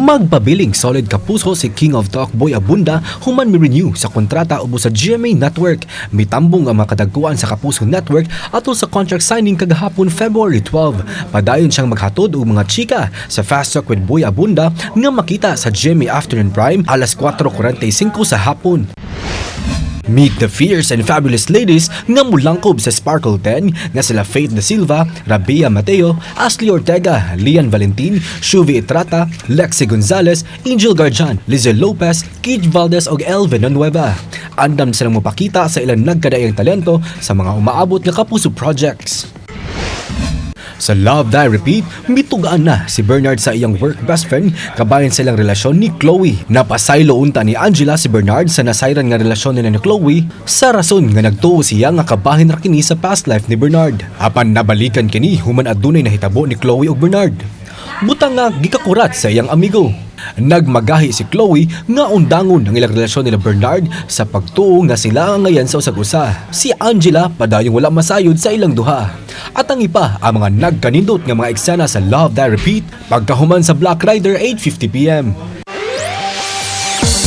Magpabiling solid kapuso si King of Talk Boy Abunda human mi-renew sa kontrata ubos sa GMA Network. Mitambong ang mga kadagkuan sa Kapuso Network atol sa contract signing kagahapon, February 12. Padayon siyang maghatod og mga chika sa Fast Talk with Boy Abunda nga makita sa GMA Afternoon Prime alas 4:45 sa hapon. Meet the fierce and fabulous ladies nga mulangkob sa Sparkle 10 nga sila Faith Da Silva, Rabiya Mateo, Ashley Ortega, Lian Valentin, Shuvi Etrata, Lexi Gonzalez, Angel Garjan, Lizelle Lopez, Kate Valdez ug El Villanueva. Andam silang mopakita sa ilang nagkadaiyang talento sa mga umaabot nga Kapuso projects. Sa Love Die Repeat, mitugaan na si Bernard sa iyang work best friend kabahin sa ilang relasyon ni Chloe. Napasaylo unta ni Angela si Bernard sa nasayran nga relasyon nila ni Chloe sa rason nga nagtuo siya nga kabahin ra kini sa past life ni Bernard. Apan nabalikan kini human adunay nahitabo ni Chloe ug Bernard. Butang nga gikakurat sa iyang amigo. Nagmagahi si Chloe nga undangon ang ilang relasyon nila Bernard sa pagtuo nga sila ang ngayan sa usag-usa. Si Angela padayong wala masayod sa ilang duha. At ang ipa ang mga nagkanindot nga mga eksena sa Love Die Repeat pagkahuman sa Black Rider, 8:50 p.m.